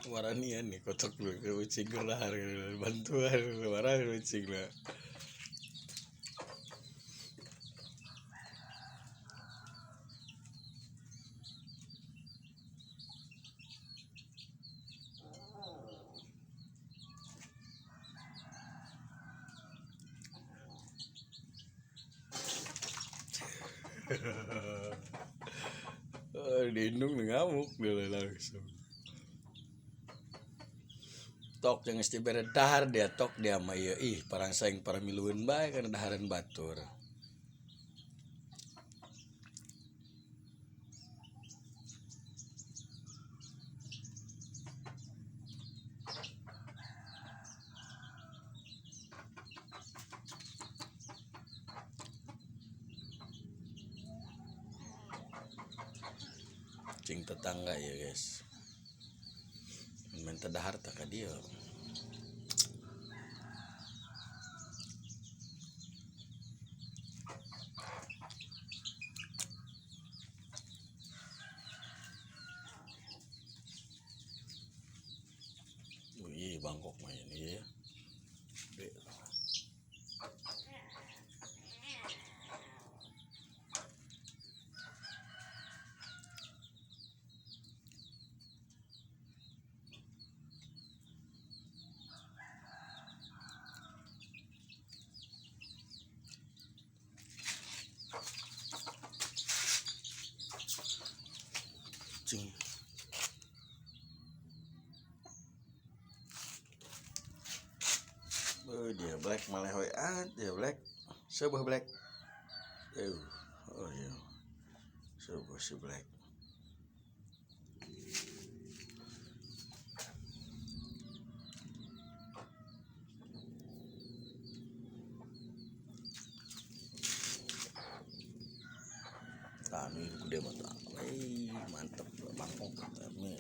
Waranian nih kotok lu ke ucing dahar bantuan warang ucing lah. Dindung ngamuk dia langsung. Tok yang mesti beredar dia tok dia mah ieu ih parang saing para milueun bae kana dahareun batur. Cing tetangga ya guys. Minta dahar tak ka dieu. Wih, Bangkok mah ini ya. Cing. Oh, dia black malah hoy ah, dia black. Sebuah black. Oh iya. Sebuah si black. Tami gede mata. Mantep Bangkok tami.